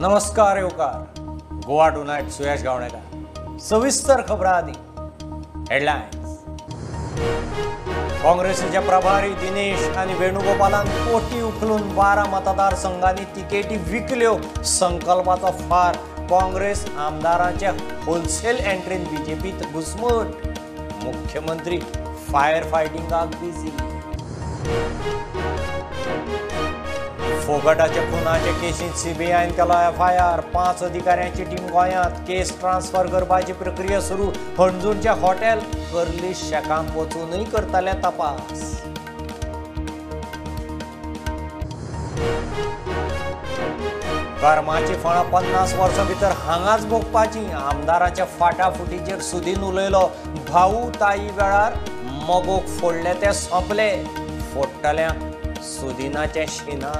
नमस्कार येवकार गोवा टुनायट सुयश गावणेकर. सविस्तर खबरां आदी हेडलायन्स. काँग्रेसीचे प्रभारी दिनेश आनी वेणुगोपालान कोटी उखलून 12 मतदारसंघांनी तिकेटी विकल्यो. संकल्पाचो फार. काँग्रेस आमदारांचे होलसेल एंट्रीन बीजेपीत घुसमट. मुख्यमंत्री फायर फायटिंगाक बिझी. फोगटाच्या खुनाचे केसींत सीबीआयन केलो एफआयआर. 5 अधिकाऱ्यांची टीम गोंयांत. केस ट्रान्सफर करपाची प्रक्रिया सुरू. हणजूणचे हॉटेल कर्ली शेकांत वचूनय करतले तपास. कर्माची फळां 50 वर्सां भितर हांगाच भोगपाची. आमदाराच्या फाटाफुटीचेर सुदीन उलयलो. भाऊ ताई वेळार मगोक फोडले ते सोंपले. फोडटल्यांक सुदिनाचें शिना.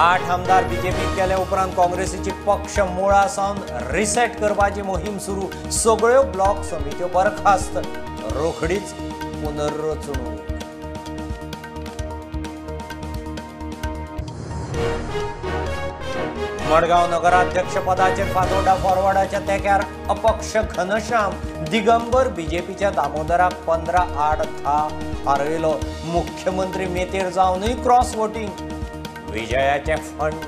आठ आमदार बीजेपीत गेले उपरांत काँग्रेसीची पक्ष मुळा सावन रिसेट करपाची मोहीम सुरू. सगळ्यो ब्लॉक समित्यो बरखास्त. रोखडीच पुनर्रचणूक. मडगांव नगराध्यक्ष पदाचेर फातोर्डा फॉरवर्डाच्या तेक्यार अपक्ष घनश्याम. दिगंबर बीजेपीच्या दामोदराक 15-8-10 हारयलो. मुख्यमंत्री मेतेर जावनूय क्रॉस वोटिंग. विजयाचें फंड.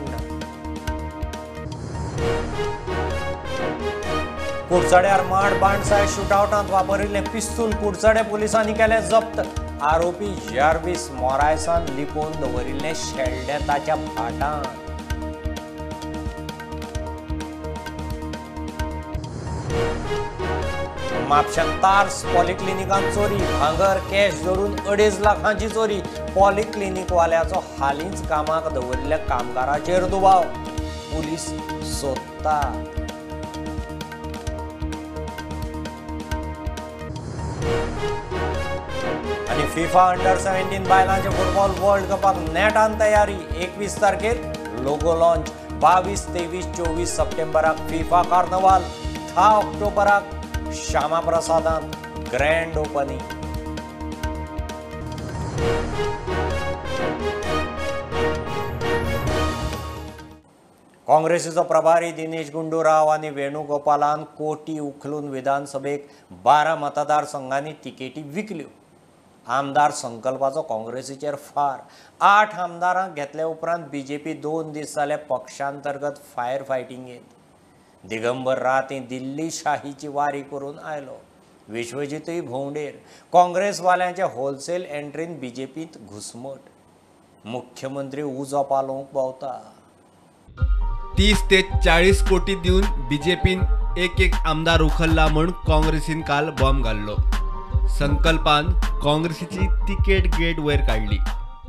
कुडचड्यार माड बाणसाय शुटआवटांत वापरिल्लें पिस्तूल कुडचडे पुलिसांनी केलें जप्त. आरोपी जार्विस मोरायसान लिपोवन दवरिल्लें शेल्डें ताच्या भाटांत. म्हापश्यां तार्स पॉलिक्लिनिकांत चोरी. भांगर कॅश धरून 2.5 लाखांची चोरी. पॉलिक्लिनिकवाल्याचो हालींच कामाक दवरिल्ल्या कामगाराचेर दुबाव. पुलीस सोदतात. आनी फिफा अंडर 17 बायलांचे फुटबॉल वर्ल्ड कपाक नेटान तयारी. 21 तारखेर लोगो लॉन्च. 22, 23, 24 सप्टेंबराक फिफा कार्नवाल. 10 ऑक्टोबराक श्यामा प्रसादांत ग्रँड ओपनिंग. काँग्रेसीचो प्रभारी दिनेश गुंडूराव आनी वेणुगोपालान कोटी उखलून विधानसभेक 12 मतदारसंघांनी तिकेटी विकल्यो. आमदार संकल्पाचो काँग्रेसीचेर फार. 8 आमदारांक घेतले उपरांत बीजेपी 2 दीस जाले पक्षांतर्गत फायर फायटिंगेंत. दिगंबर राती दिल्ली शाहीची वारी करून आयलो. विश्वजीतूय भोंवडेर. काँग्रेसवाल्यांचे होलसेल एंट्रीन बीजेपींत घुसमट. मुख्यमंत्री उजो पालोवंक भोंवता. 30 ते 40 कोटी दिवन बीजेपीन एक एक आमदार उखल्ला म्हूण काँग्रेसीन काल बॉम्ब घाल्लो. संकल्पान काँग्रेसीची तिकेट गेट वयर काडली.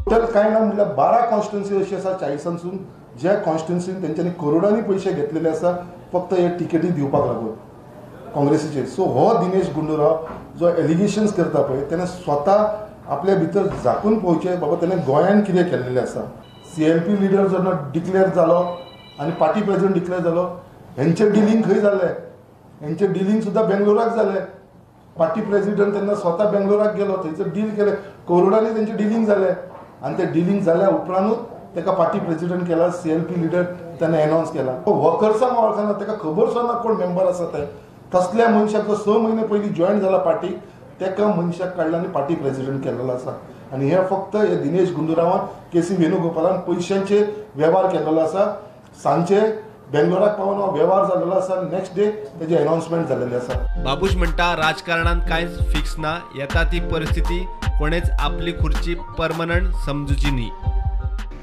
टोटल कांय ना म्हणल्यार 12 कॉन्स्टिट्युन्सी अशी आसा 40सांसून ज्या कॉन्स्टिट्युन्सीन तेंच्यांनी करोडांनी पयशे घेतलेले आसा फक्त हे टिकेटी दिवपाक लागून काँग्रेसीचेर. सो हो दिनेश गुंडूराव जो एलिगेशन्स करता पळय तेणें स्वता आपल्या भितर झाकून पळोवचें बाबा तेणें गोंयान कितें केल्लेलें आसा. सीएलपी लिडर जेन्ना डिक्लेअर जालो आनी पार्टी प्रेसिडेंट डिक्लेअर जालो हेंचें डिलींग खंय जालें? हेंचें डिलींग सुद्दां बेंगलोराक जालें. पार्टी प्रेसिडेंट तेन्ना स्वता बेंगलोराक गेलो, थंयसर डील केलें, करोडांनी तेंचें डिलींग जालें आनी तें डिलींग जाल्या उपरांतूच ताका पार्टी प्रेसिडेंट केला, सीएलपी लिडर ताणें एनावन्स केला. वर्कर्सांक वळखना, ताका खबर सुद्दां ना कोण मेंबर आसा ते. तसल्या मनशाक जो 6 म्हयने पयलीं जॉयन जाला पार्टीक ताका मनशाक काडला आनी पार्टी प्रेसिडेंट केल्लो आसा. आनी हे फक्त हे दिनेश गुंडूरावान के सी वेणुगोपालान पयशांचे वेव्हार केल्लो आसा. सांजचे बेंगलोराक पावन हो वेव्हार जाल्लो आसा. नेक्स्ट डे तेजें एनावन्समेंट जाल्लें आसा. बाबूश म्हणटा राजकारणांत कांयच फिक्स ना, येता ती परिस्थिती कोणेच आपली खुर्ची परमनंट समजुची न्ही.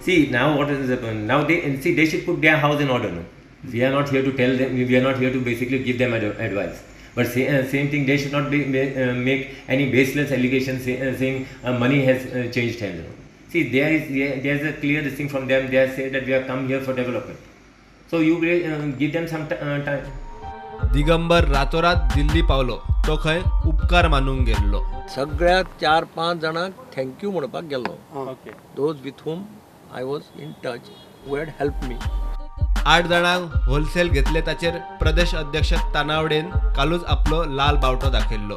See now what is happening? Now they see they should put their house in order. No? We are not here to tell them. We are not here to basically give them advice. But same thing, they should not be, make any baseless allegations saying money has changed hands. No? See, there is a clear thing from them. They have said that we have come here for development. So you give them some time. Digambar रातोरात दिल्ली पावलो तो खंय उपकार मानूंक गेल्लो. सगळ्या 4-5 जाणांक thank you म्हणपाक गेल्लो. Those with whom I was in touch who had helped me. 8 जाणांक होलसेल घेतले ताचेर प्रदेश अध्यक्ष तानावडेन कालूच आपलो लाल बावटो दाखयल्लो.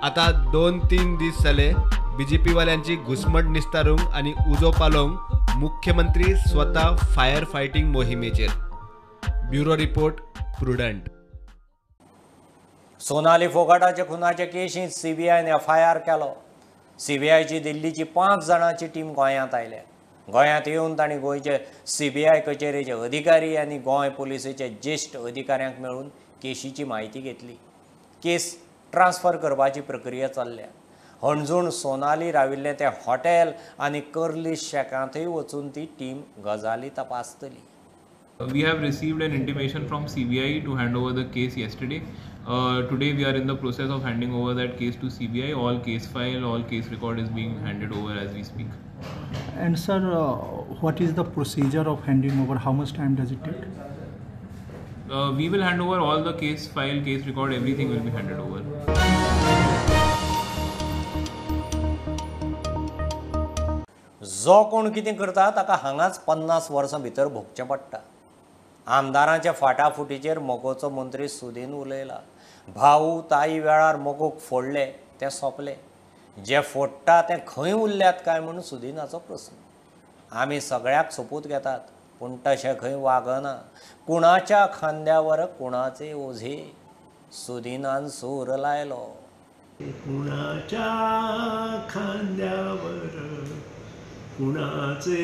आता 2-3 दीस जाले बीजेपीवाल्यांची घुसमट निस्तारूंक आनी उजो पालोवंक मुख्यमंत्री स्वता फायर फायटिंग मोहिमेचेर. Bureau report, Prudent. Sonali फोगाटाच्या खुनाच्या केशींत सीबीआयन एफआयआर केलो. सीबीआयची दिल्लीची 5 जाणांची टीम गोंयांत आयल्या. गोंयांत येवन तांणी गोंयचे सीबीआय कचेरेचे अधिकारी आनी गोंय पुलिसेचे ज्येश्ठ अधिकाऱ्यांक मेळून केशीची म्हायती घेतली. केस ट्रान्सफर करपाची प्रक्रिया चल्ल्या. हणजूण सोनाली राविल्लें तें हॉटेल आनी कर्ली शॅकांतय वचून ती टीम गजाली तपासतली. We have received an intimation from CBI to hand over the case yesterday. Today we are in the process of handing over that case to CBI. All case file, all case record is being handed over as we speak. And sir, what is the procedure of handing over? How much time does it take? We will hand over all the case file, case record, everything will be handed over. जो कोण कितें करता ताका हांगाच 50 वर्सां भितर भोगचें पडटा. आमदारांच्या फाटाफुटीचेर मगोचो मंत्री सुदीन उलयला. भाऊ ताई वेळार मगोक फोडले ते सोंपले, जे फोडटा ते खंय उरल्यात काय म्हूण सुदिनाचो प्रस्न. आमी सगळ्याक सोपूत घेतात पूण तशें खंय वागना. कुणाच्या खांद्यावर कुणाचे ओझे, सुदिनान सूर लायलो. कुणाच्या खांद्यावर कुणाचे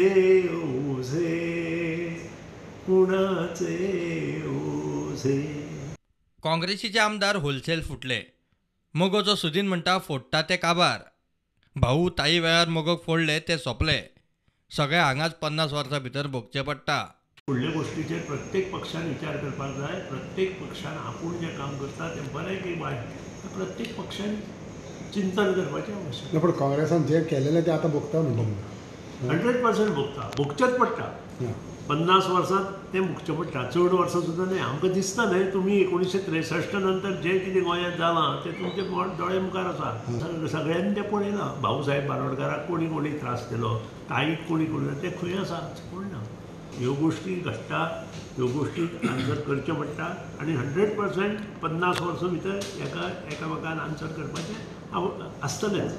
ओझे, कुणाचे ओझे. काँग्रेसीचे आमदार होलसेल फुटले. मगोचो सुदीन म्हणटा फोडटा ते काबार. भाऊ ताई वेळार मगोक फोडले ते सोंपले, सगळे हांगाच 50 वर्सां भितर भोगचें पडटा. फुडल्या गोष्टीचेर प्रत्येक पक्षान विचार करपाक जाय. प्रत्येक पक्षान आपूण जें काम करता तें बरें की वायट प्रत्येक पक्षान चिंतन करपाचें आवश्यक. पूण काँग्रेसान जें केलेलें तें आतां भोगता म्हणटा. 100% भोगता, भोगचेंच पडटा. 50 वर्सां तें भोगचें पडटा, चड वर्सां सुद्दां न्हय. आमकां दिसता न्हय, तुमी 1963 नंतर जें कितें गोंयांत जालां तें तुमचे दोळे मुखार आसा. सगळ्यांनी तें पळयलां. भाऊसाहेब बारोडकाराक कोणी कोणी त्रास दिलो, ताईक कोणी कोणी, तें खंय आसा कोण ना. ह्यो गोश्टी घडटा, ह्यो गोश्टी आन्सर करच्यो पडटा आनी 100% 50 वर्सां भितर एका एकामेकान आन्सर करपाचें आसतलेंच.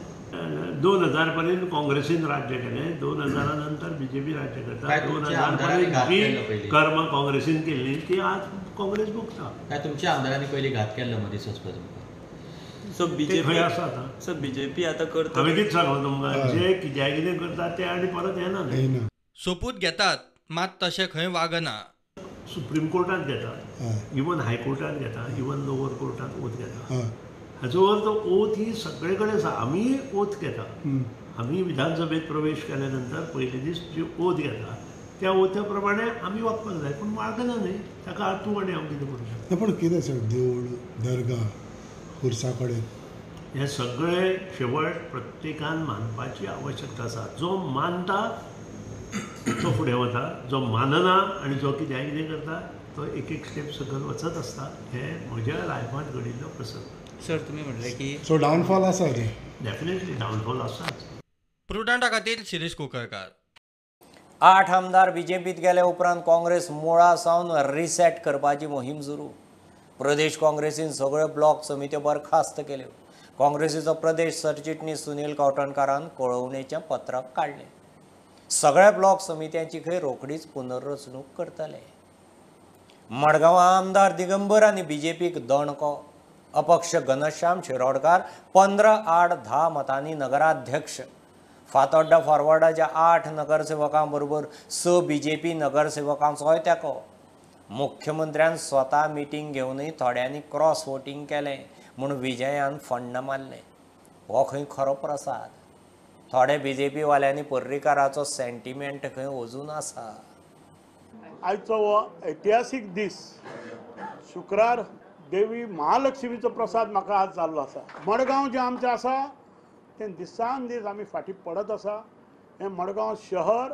2000 पर्यंत काँग्रेसीन राज्य केलें, 2000 नंतर बीजेपी राज्य करता. 2000 पर्यंत जी कर्मां काँग्रेसीन केल्ली ती आज काँग्रेस भोगता. काय तुमच्या आमदारांनी पयलीं घात केल्लो मदीं सोंसपाचो? सो बीजेपी खंय आसा आतां? सो बीजेपी आतां करता. हांवें कितें सांगलां तुमकां, जे कित्याक कितें करता ते आनी परत येना न्हय. सोपूत घेतात मात तशें खंय वागना. सुप्रीम कोर्टांत घेतात, इवन हायकोर्टांत घेता, इवन लोवर कोर्टांत ओत घेता. हाचो अर्थ ओथ ही सगळे कडेन आसा. आमी ओथ घेता. आमी विधानसभेत प्रवेश केल्या नंतर पयले दीस जी ओथ घेता त्या ओथा प्रमाणे आमी वागपाक जाय. पूण वागना न्हय, ताका तूं आनी हांव कितें करूं शकता? पूण कितें सर, देवूळ दर्गा खुर्सा कडेन हे सगळे शेवट प्रत्येकान मानपाची आवश्यकता आसा. जो मानता तो फुडें वता, जो मानना आनी जो कित्याक कितें करता तो एक एक स्टेप सकयल वचत आसता. हे म्हज्या लायफांत घडिल्लो प्रसंग. सर तुम्ही म्हटलें की सो डावनफॉल आसा रे? डेफिनेटली डावनफॉल आसाच. प्रुडंटा खातीर शिरीष कुकळकार. 8 आमदार बीजेपीत गेले उपरांत काँग्रेस मुळा सावन रिसेट करपाची मोहीम सुरू. प्रदेश काँग्रेसीन सगळ्यो ब्लॉक समित्यो बरखास्त केल्यो. काँग्रेसीचो प्रदेश सरचिटणीस सुनील कवठणकारान कळोवणेचें पत्रक काडलें. सगळ्या ब्लॉक समित्यांची खंय रोखडीच पुनर्रचणूक करतले. मडगांवां आमदार दिगंबर आनी बीजेपीक दणको. अपक्ष घनश्याम शिरोडकार 15-8-10 मतांनी नगराध्यक्ष. फातोड्डा फॉरवर्डाच्या 8 नगरसेवकां बरोबर 6 बीजेपी नगरसेवकांचोय तेंको. मुख्यमंत्र्यान स्वता मिटींग घेवनूय थोड्यांनी क्रॉस वोटींग केलें म्हूण विजयान फण्ण मारलें. हो खंय खरो प्रसाद. थोडे बीजेपी वाल्यांनी पर्रीकाराचो सेंटिमेंट खंय अजून आसा. आयचो हो ऐतिहासीक दीस, शुक्रार देवी महालक्ष्मीचो प्रसाद म्हाका आज जाल्लो आसा. मडगांव जें आमचें आसा तें दिसान दीस आमी फाटीं पडत आसा. हें मडगांव शहर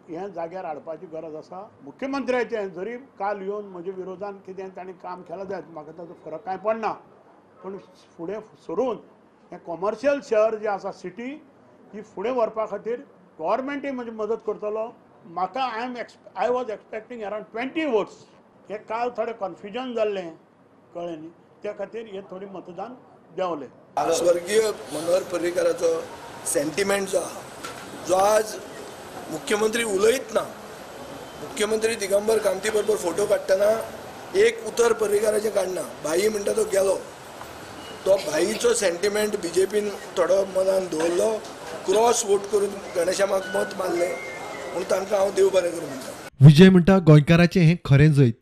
हें जाग्यार हाडपाची गरज आसा. मुख्यमंत्र्याचें जरी काल येवन म्हज्या विरोधान कितें ताणें काम केलां जायत, म्हाका ताचो फरक कांय पडना, पूण फुडें सरून हें कॉमर्शियल शहर जें आसा सिटी ही फुडें व्हरपा खातीर गव्हर्मेंटूय म्हजी मदत करतलो. म्हाका I was expecting around 20 votes. हें काल थोडें कन्फ्युजन जाल्लें, कळ्ळें न्ही, त्या खातीर हें थोडें मतदान देंवले. स्वर्गीय मनोहर पर्रीकाराचो सेंटिमेंट जो आहा, जो आज मुख्यमंत्री उलयत ना, मुख्यमंत्री दिगंबर कामती बरोबर फोटो काडटना एक उतर पर्रीकाराचें काडना, भाई म्हणटा तो गेलो. तो भाईचो सेंटिमेंट बीजेपीन थोडो मनान दवरलो, क्रॉस वोट करून गणेशामाक मत मारलें, म्हूण तांकां हांव देव बरें करूं म्हणटा. विजय म्हणटा गोंयकाराचें हें खरें जैत.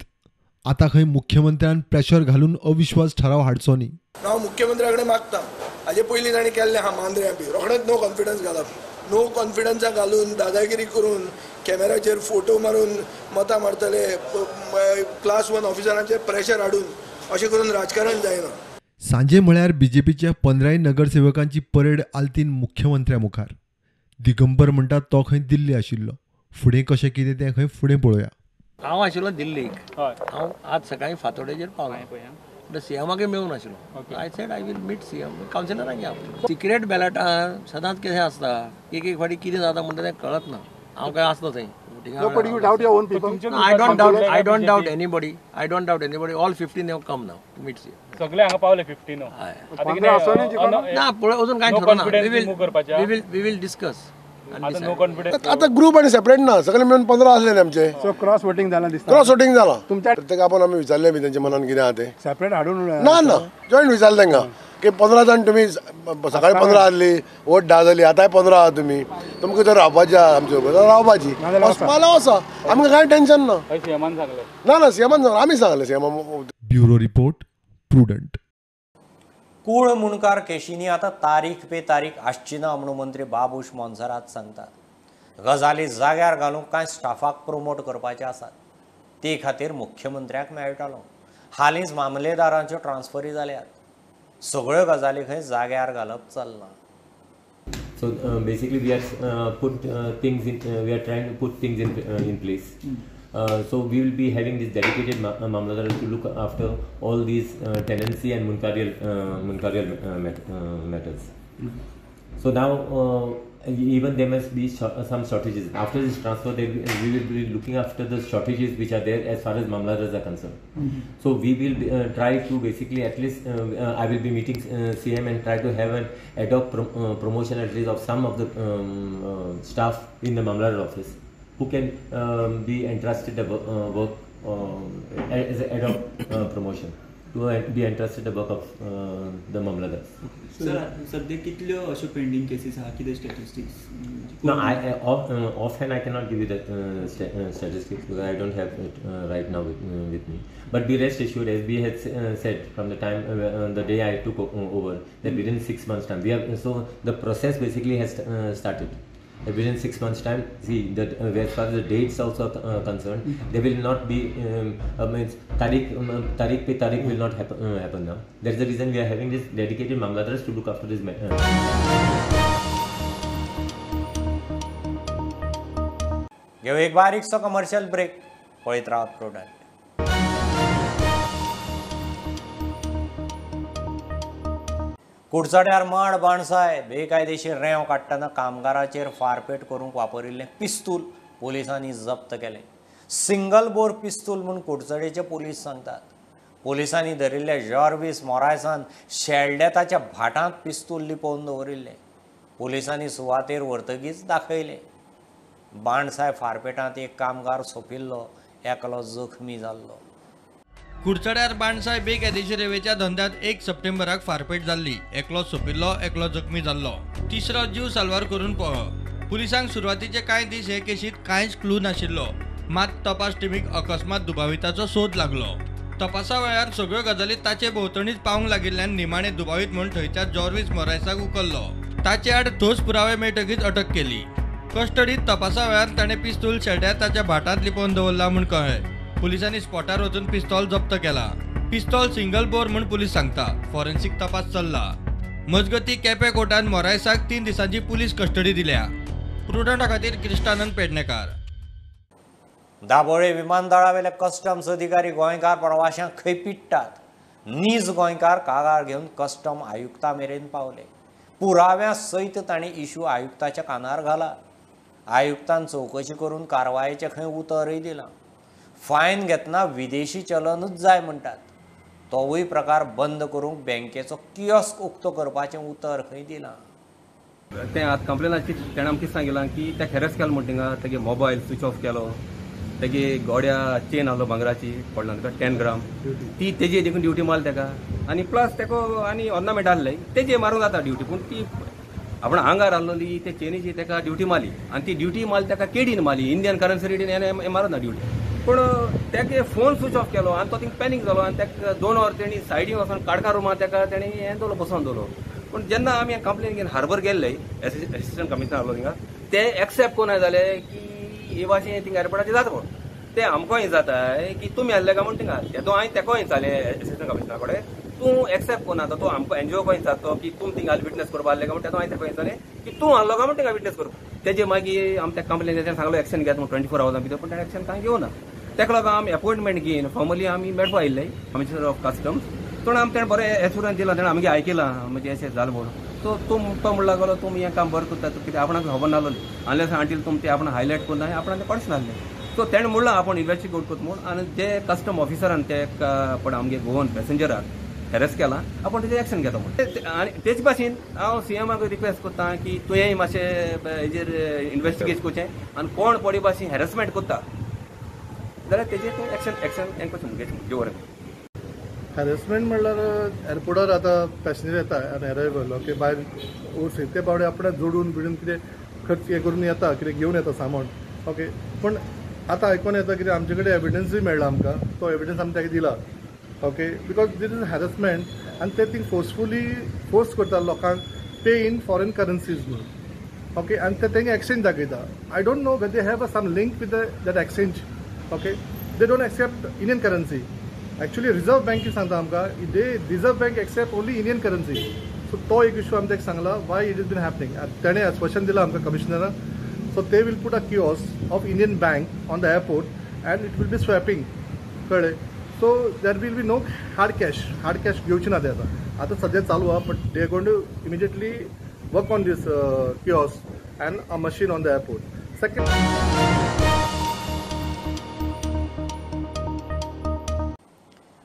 आतां खंय मुख्यमंत्र्यान प्रेशर घालून अविश्वास ठराव हाडचो न्ही. हांव मुख्यमंत्र्या कडेन मागता, हाजे पयलीं ताणें केल्लें आहा मांद्र्यां बी, रोखडेंच नो कॉन्फिडन्स घालप, नो कॉन्फिडन्सा घालून दादागिरी करून कॅमेराचेर फोटो मारून मतां मारतले, क्लास 1 ऑफिसरांचेर प्रेशर हाडून अशें करून राजकारण जायना. सांजे म्हळ्यार बीजेपीच्या 15 नगरसेवकांची परेड आलतीन मुख्यमंत्र्या मुखार. दिगंबर म्हणटा तो खंय दिल्ली आशिल्लो, फुडें कशें कितें तें खंय फुडें पळोवया. हांव आशिल्लो दिल्लीक, हांव आज सकाळीं फांतोडेचेर पावलो, म्हणटा सीएमाकय मेळूंक नाशिल्लो. I said I will meet CM, कावन्सिलरांक या. सिक्रेट बॅलटान सदांच कितें आसता, एक एक फावटी कितें जाता म्हणटा तें कळत ना. हांव काय आसलो थंय. I don't doubt anybody. I don't doubt anybody. All 15 have come now to meet CM. सगळे हांगा पावले 15. ना पळय अजून कांय ठरना. We will discuss. आता ग्रुप आनी सेपरेट ना, सगळे मेळून 15 आसले आमचे. सो क्रॉस वोटिंग जालां दिसता. क्रॉस वोटिंग जालां. प्रत्येक आपण आमी विचारलें बी तेंच्या मनान कितें आहा तें. सेपरेट हाडून ना ना, जॉयंट विचारलें तांकां की 15 जाण तुमी सकाळी 15 आहली, वोट 10 जाली, आतांय 15 आहा तुमी, तुमकां जर रावपाची आहा आमचे बरोबर रावपाची, वचपाक आसा, आमकां कांय टेन्शन ना. सीएमान सांगलें ना ना, सीएमान सांगलें, आमी सांगलें सीएमान. Bureau report, Prudent. कूळ मुणकार केशींनी आतां तारीख पे तारीख आसची ना म्हणून मंत्री बाबूश मोन्सेरात सांगतात. गजाली जाग्यार घालूंक कांय स्टाफाक प्रोमोट करपाचे आसात, ते खातीर मुख्यमंत्र्याक मेळटालो. हालींच मामलेदारांच्यो ट्रान्सफरी जाल्यात. सगळ्यो गजाली खंय जाग्यार घालप चल्लां. So basically we are put things in, we are trying to put things in place. So we will be having this dedicated mamladar to look after all these tenancy and munkarial matters. So now even there must be some shortages. After this transfer, we will be looking after the shortages which are there as far as mamladars are concerned. So we will be, try to basically at least I will be meeting CM and try to have an ad hoc promotion at least of some of the staff in the mamladar office who can be entrusted the work as an ad hoc promotion to be entrusted the work of the mamladars. Sir, सध्या कितल्यो अश्यो pending cases आहा, कितें statistics? No, I offhand I cannot give you that statistics because I don't have it right now with me. But be rest assured, as we had said from the time the day I took over, that within 6 months time we have, so the process basically has started. Within 6 months time, see that as far as the dates also are concerned, there will not be means tarik pe tarik will not happen now. That's the reason we are having this dedicated mamladars to look after this matter. घेऊ एक बारीकसो commercial break. पळयत रावत product. कुडचड्यार माड बाणसाय बेकायदेशीर रेंव काडटना कामगाराचेर फारपेट करूंक वापरिल्लें पिस्तूल पोलिसांनी जप्त केलें. सिंगल बोर पिस्तूल म्हूण कुडचडेचे पोलीस सांगतात. पोलिसांनी धरिल्ल्या जॉर्विस मोरायसान शेल्डेताच्या भाटांत पिस्तूल लिपोवन दवरिल्लें. पोलिसांनी सुवातेर व्हरतगीच दाखयलें. बाणसाय फारपेटांत एक कामगार सोंपिल्लो, एकलो जखमी जाल्लो. कुडचड्यार बाणसाय बेकायदेशीर रेंवेच्या धंद्यांत 1 सप्टेंबराक फारपेट जाल्ली. एकलो सोंपिल्लो, एकलो जखमी जाल्लो, तिसरो जीव साल्वार करून पळ्ळो. पुलिसांक सुरवातीचे कांय दीस हे केशींत कांयच क्लू नाशिल्लो. मात तपास टिमीक अकस्मात दुबाविताचो सोद लागलो. तपासा वेळार सगळ्यो गजाली ताचे भोंवतणीच पावंक लागिल्ल्यान निमाणे दुबावीत म्हूण थंयच्या जॉर्विस मोरायसाक उखल्लो. ताचे आड ठोस पुरावे मेळटकीच अटक केली. कस्टडीत तपासा वेळार ताणें पिस्तूल शेड्यार ताच्या भाटांत लिपोवन दवरला म्हूण कळ्ळें. पुलिसांनी स्पॉटार वचून पिस्तॉल जप्त केला. पिस्तॉल सिंगल बोर म्हूण पुलीस सांगता. फॉरेन्सिक तपास चल्ला. मजगती केपें कोर्टान मोरायसाक 3 दिसांची पुलीस कस्टडी दिल्या. प्रुडंटा खातीर क्रिस्टानंद पेडणेकार. दाबोळे विमानतळावेले कस्टम्स अधिकारी गोंयकार प्रवाशांक खंय पिडटात. नीज गोंयकार कागाळ घेवन कस्टम आयुक्ता मेरेन पावले. पुराव्या सयत तांणी इशू आयुक्ताच्या कानार घाला. आयुक्तान चवकशी करून कारवायेचें खंय उतरय दिलां. फायन घेतना विदेशी चलनूच जाय म्हणटात. तोवूय प्रकार बंद करूंक बँकेचो कियोस्क उक्तो करपाचें उतर खंय दिलां. तें आतां कंप्लेनाची तेणें आमकां कितें सांगिलां की ते हॅरेस केलो म्हण थिंगा तेगे मोबायल स्विच ऑफ केलो, तेगे गोड्या चेन आहलो भांगराची पडला तुका 10 ग्राम ती तेजी देखून ड्युटी मारली तेका आनी प्लस तेका आनी ऑर्नामेंट आहले तेजे मारूंक जाता ड्युटी, पूण ती आपण आंगार आहलोली ते चेनीची तेका ड्युटी मारली आनी ती ड्युटी मारली तेका केडीन मारली, इंडियन करन्सी रेटीन हें मारना ड्युटी, पूण तेका फोन स्विच ऑफ केलो आनी तो थिंग पॅनीक जालो आनी तेका 2 वर तेणी सायडीन वचोन काडका रुमान तेका तेणी हें दवरलो बसोवन दवरलो. पूण जेन्ना आमी कंप्लेन घेवन हार्बर गेल्ले एसिस्टंट कमिशनर आहलो थिंगा ते एक्सेप्ट कोना जाले की हे भाशेन थिंगा एअरपोर्टाचेर जाता म्हूण, ते आमकांय जाता की तुमी आहले काय म्हूण थिंगा तेदो हांवें तेकोय विचारलें एसिस्टंट कमिशनरा कडेन तूं एक्सेप्ट कोना तो आमकां एनजीओ खंय विचारतो की तुमी थिंगा विटनेस करपा आहले काय म्हूण, तेदो हांवें तेका विचारलें की तूं आहलो काय म्हूण थिंगा विटनेस करपा. तेजे मागीर आमी त्या कंप्लेन तेणें सांगलो एक्शन घेता म्हूण 24 आवर्सां भितर, पूण तेणें एक्शन कांय घेवना. तेका लागून आमी अपॉयंटमेंट घेवन फॉर्मली आमी मेळपा आयिल्ले कमिशनर ऑफ कस्टम्स, तो आमी तेणें बरें एश्युरन्स दिलां, तेणें आमगे आयकलां म्हणजे अशें जालें म्हणून. सो तूं तो म्हणूं लागलो तुमी हें काम बरें करता कित्याक आपणाक खबर नासलोली अनलेस आंटील तुमी ते आपण हायलायट करना आपणाक तें कळच नासलें. सो तेणें म्हणलां आपूण इन्वेस्टिगेट करता म्हूण आनी जे कस्टम ऑफिसरान ते पण आमगे गोवन पॅसेंजराक हॅरेस केलां आपूण तेजेर एक्शन घेता म्हूण. आनी तेच भाशेन हांव सीएमाक रिक्वेस्ट करता की तुवेंय मातशें हेजेर इन्वेस्टिगेट करचें आनी कोण पडी भाशेन हॅरेसमेंट करता जाल्यार तेजेर तूं एक्शन एक्शन हें करचें मुगे जेवर. हॅरेसमेंट म्हणल्यार एअरपोर्टार आतां पॅसेंजर येता आनी एरायवल ओके भायर ओवरसीज ते पावडे आपणें जोडून बिडून कितें खर्च हें करून येता, कितें घेवन येता सामान ओके, पूण आतां आयकोन येता कितें आमचे कडेन एविडन्सूय मेळ्ळा आमकां, तो एविडन्स आमी ताका दिला okay, because this is harassment आनी ते थिंग फोर्सफुली फोर्स करता लोकांक पे इन फॉरेन करन्सीज म्हणून ओके, आनी ते तेंगे एक्सचेंज दाखयता. I don't know whether they have a some link with that exchange okay, they don't accept Indian currency. Actually reserve bank सांगता आमकां they reserve bank accept only Indian currency. So तो एक issue आमी ताका सांगला why it is been happening. तेणें आश्वासन दिलां आमकां कमिशनराक, so they will put a kiosk of Indian bank on the airport and it will be swapping कळ्ळें. So there will be no hard cash, hard cash घेवची ना ते आतां आतां सद्या चालू आहा, but they are going to immediately work on this kiosk and a machine on the airport. Second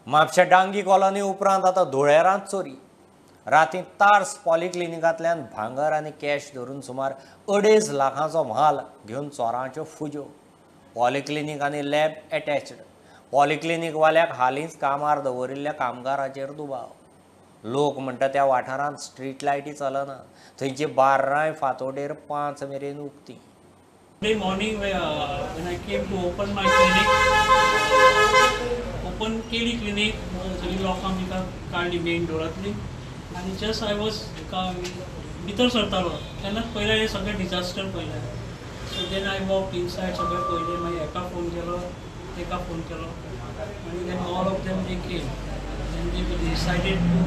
Mapusa Dangi colony उपरांत आतां धुळेरांत चोरी. रातीं तार्स पॉलिक्लिनिकांतल्यान भांगर आनी कॅश धरून सुमार 2.5 लाखांचो म्हाल घेवन चोरांच्यो फुज्यो. पॉलिक्लिनीक आनी लॅब एटॅच्ड. पॉलिक्लिनिकवाल्याक हालींच कामार दवरिल्ल्या कामगाराचेर दुबाव. लोक म्हणटा त्या वाठारांत स्ट्रीट लायटी चलना, थंयची बार्रांय फांतोडेर 5 मेरेन उक्ती. Today morning when I came to open my clinic, open केली क्लिनीक, सगळी लोकां बिकां काडली मेन डोरांतली आनी जस्ट I was भितर सरतालो तेन्नाच पयलें हें सगळें डिजास्टर पयलें. So then I walk inside, सगळें पयलें, मागीर हेका फोन केलो तेका फोन केलो आनी then all of them they came and they decided to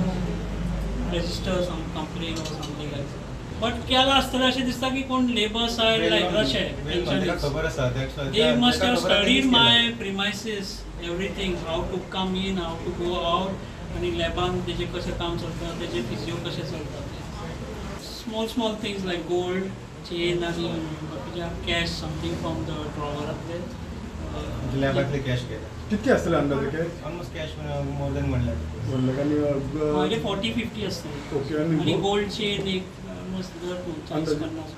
register some complain or something like that. But केलां आसतलें अशें दिसता की कोण लेबर सायड लायक अशें they must have studied my premises everything, how to come in, how to go out आनी लॅबान तेजें कशें काम चलता, तेजें फिजियो कशें चलता तें. Small small things like gold chain आनी बाकीच्या कॅश समथींग फ्रॉम the ड्रॉवरांतले. लॅबांतले कॅश गेले कितके आसतले अंदाजे cash? Almost cash more than 1 lakh. 1 lakh आनी मागीर 40-50 आसतले. ओके आनी गोल्ड चेन एक ऑलमोस्ट 40-50.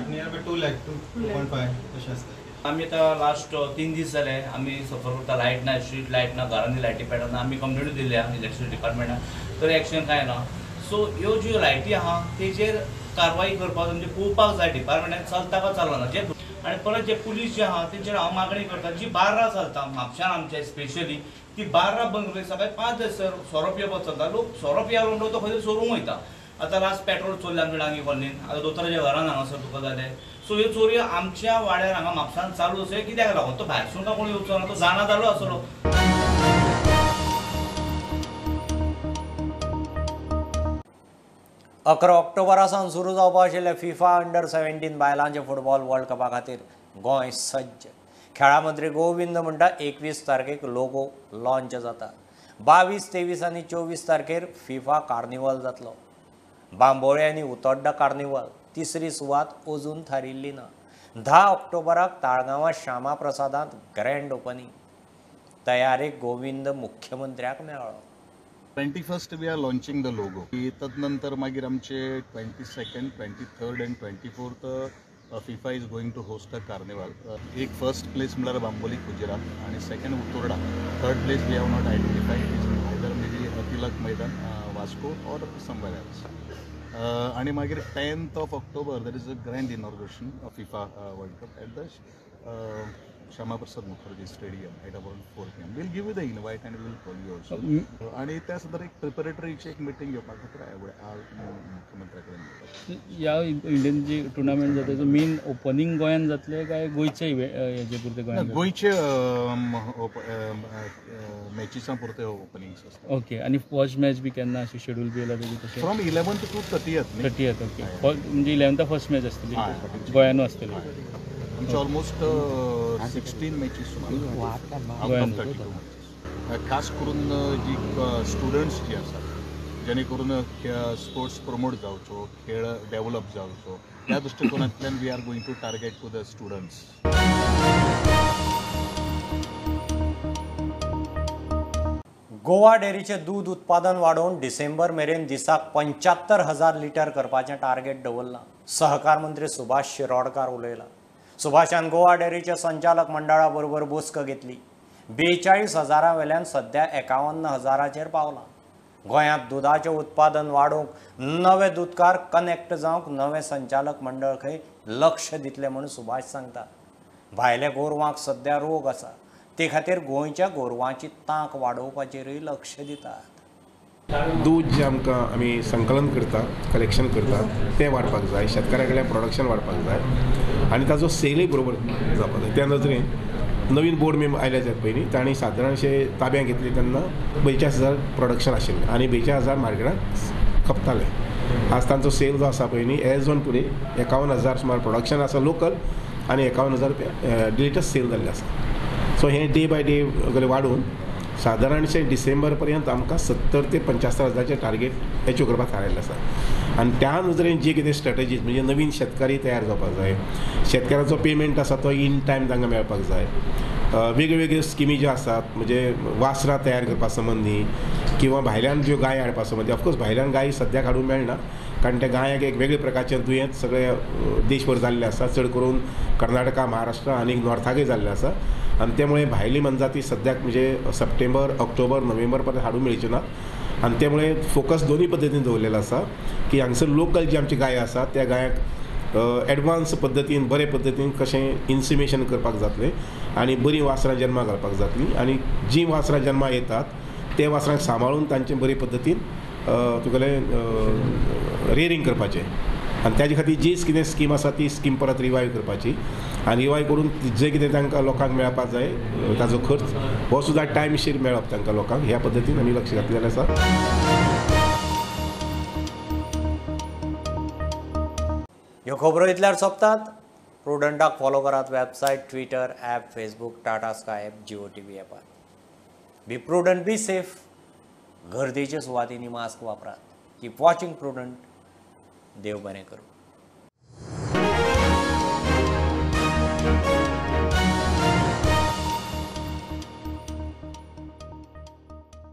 नियर बाय 2 लाख 2.5 तशें आसतलें. आमी आतां लास्ट 3 दीस जाले आमी सफर करता, लायट ना, स्ट्रीट लायट ना, घरांनी लायटी पेटना. आमी कंप्लेनूय दिल्या इलेक्ट्रिसिटी डिपार्टमेंटाक, तरी एक्शन कांय ना. सो ह्यो ज्यो लायटी आहा तेजेर कारवाय करपाक म्हणजे पळोवपाक जाय डिपार्टमेंटान चलता काय चलना जे. आनी परत जे पुलीस जे आहा तेंचेर हांव मागणी करता, जी बार्रां चलता म्हापश्यान आमच्या स्पेशली ती बार्रां बंद करली. सकाळी 5 जायसर सोरो पिवपाक चलता, लोक सोरो पियालो म्हणटो तो खंय चोरूंक वयता. आतां लास्ट पेट्रोल चोरलें आमच्या डांगी कॉलनीन, आतां दोतोराच्या घरान हांगासर तुका जालें. सो ह्यो चोरयो आमच्या वाड्यार हांगा म्हापसान चालू आसा कित्याक लागून? तो भायरसून काय कोण येवचो ना, तो जाणा जालो आसलो. अकरा ऑक्टोबरा सावन सुरू जावपा आशिल्ल्या फिफा अंडर 17 बायलांचे फुटबॉल वर्ल्ड कपा खातीर गोंय सज्ज. खेळा मंत्री गोविंद म्हणटा 21 तारखेक लोगो लॉन्च जाता. 22, 23 आनी 24 तारखेर फिफा कार्निवल जातलो. बांबोळे आनी उतोड्डा कार्निवल तिसरी सुवात अजून थारिल्ली ना. 10 ऑक्टोबराक ताळगांवां श्यामा प्रसादांत ग्रँड ओपनिंग. तयारेक गोविंद मुख्यमंत्र्याक मेळ्ळो. 21st we are launching the logo. तदनंतर मागीर आमचे 22nd, 23rd and 24th FIFA is going to host a carnival. एक फर्स्ट प्लेस म्हळ्यार बांबोली कुजिरा आनी second Utorda, third place we have not identified, is either may be Tilak Maidan Vasco or somewhere else. आनी मागीर 10th of October there is a grand inauguration of FIFA World Cup at the Shyama Prasad Mukherjee stadium at around 4 PM. We'll give you the invite and we'll call you also. आनी त्या सुद्दां एक प्रिपरेटरीची एक meeting घेवपा खातीर I would मुख्यमंत्र्या कडेन मेळपाक. ह्या इंडियन जी टुर्नामेंट जाता तेजो मेन ओपनींग गोंयान जातलें काय गोंयचे हेजे पुरते गोंयान? गोंयचे मॅचिसां पुरते ओपनिंग्स आसता. ओके, आनी फर्स्ट मॅच बी केन्ना अशी शेड्यूल बी येयला तेजी तशें? From 11th to 30th. 30th, okay. म्हणजे 11th first match आसतली गोंयानू आसतली. आमचे ऑलमोस्ट 16 मॅचीस सुमार आउट ऑफ 32 मॅचीस. खास करून जी स्टुडंट्स जी आसात जेणे करून स्पोर्ट्स प्रमोट जावचो, खेळ डेव्हलप जावचो, ह्या दृश्टिकोनांतल्यान we are going to target to the students. Goa डेअरीचें दूद उत्पादन वाडोवन डिसेंबर मेरेन दिसाक 75,000 लिटर करपाचें टार्गेट दवरलां. सहकार मंत्री सुभाष शिरोडकार उलयला. सुभाषान गोवा डेअरीच्या संचालक मंडळा बरोबर बसका घेतली. 42,000 वेल्यान सध्या 51,000चेर पावलां. गोंयांत दुदाचें उत्पादन वाडोवंक नवे दुदकार कनेक्ट जावंक नवें संचालक मंडळ खंय लक्ष दितलें म्हूण सुभाष सांगता. भायल्या गोरवांक सध्या रोग आसा, ते खातीर गोंयच्या गोरवांची तांक वाडोवपाचेरूय लक्ष दितात. दूद जें आमकां आमी संकलन करता, कलेक्शन करता तें वाडपाक जाय, शेतकाऱ्या कडल्यान प्रोडक्शन वाडपाक जाय आनी ताजो सेलूय बरोबर जावपाक जाय. त्या नदरेन नवीन बोर्ड मेंबर आयले जायत पयलीं तांणी सादारणशे ताब्यांत घेतली तेन्ना 42,000 प्रोडक्शन आशिल्लें आनी 42,000 मार्केटाक खपताले. आज तांचो सेल जो आसा पळय न्ही एज ऑन टुडे 51,000 सुमार प्रोडक्शन आसा लोकल आनी 51,000 रुपया लेटस्ट सेल जाल्लें आसा. सो हें डे बाय डे वाडून सादारणशे डिसेंबर पर्यंत आमकां 70 ते 75,000 टार्गेट एचीव करपाक थारायल्लें आसा. आनी त्या नदरेन जी कितें स्ट्रेटजीज म्हणजे नवीन शेतकारी तयार जावपाक जाय, शेतकाराचो पेमेंट आसा तो इन टायम तांकां मेळपाक जाय, वेगळ्यो वेगळ्यो स्किमी ज्यो आसात म्हणजे वासरां तयार करपा संबंदी किंवा भायल्यान ज्यो गाय हाडपा संबंदी. ऑफकोर्स भायल्यान गाय सद्याक हाडूंक मेळना कारण त्या गायांक एक वेगळे प्रकारचें दुयेंत सगळे देशभर जाल्लें आसा, चड करून कर्नाटका, महाराष्ट्र आनी नॉर्थाकय जाल्लें आसा. आनी त्यामुळे भायली मनजाती सद्याक म्हणजे सप्टेंबर, ऑक्टोबर, नोव्हेंबर पर्यंत हाडूंक मेळच्यो ना. आनी त्यामुळे फोकस दोनूय पद्दतीन दवरलेलो आसा की हांगसर लोकल जी आमची गाय आसा त्या गायांक एडवान्स पद्दतीन बरे पद्दतीन कशें इन्सिमेशन करपाक जातलें आनी बरीं वासरां जन्माक घालपाक जातलीं आनी जीं वासरां जन्माक येतात ते वासरांक सांबाळून तांचे बरे पद्दतीन तुगेलें रेयरींग करपाचें आनी ताजे खातीर जी कितें स्कीम आसा ती स्कीम परत रिवायव करपाची आनी रिवायव करून जें कितें तांकां लोकांक मेळपाक जाय ताजो खर्च हो सुद्दां टायमशीर मेळप तांकां लोकांक ह्या पद्दतीन आमी लक्ष घातलेलें आसा. ह्यो खबरो इतल्यार सोंपतात. प्रुडंटाक फॉलो करात website, Twitter, app, Facebook, Tata Sky app, Jio TV ॲपार. Be prudent, be safe. गर्देच्या सुवातींनी मास्क वापरात. Keep watching Prudent. देव बरें करूं.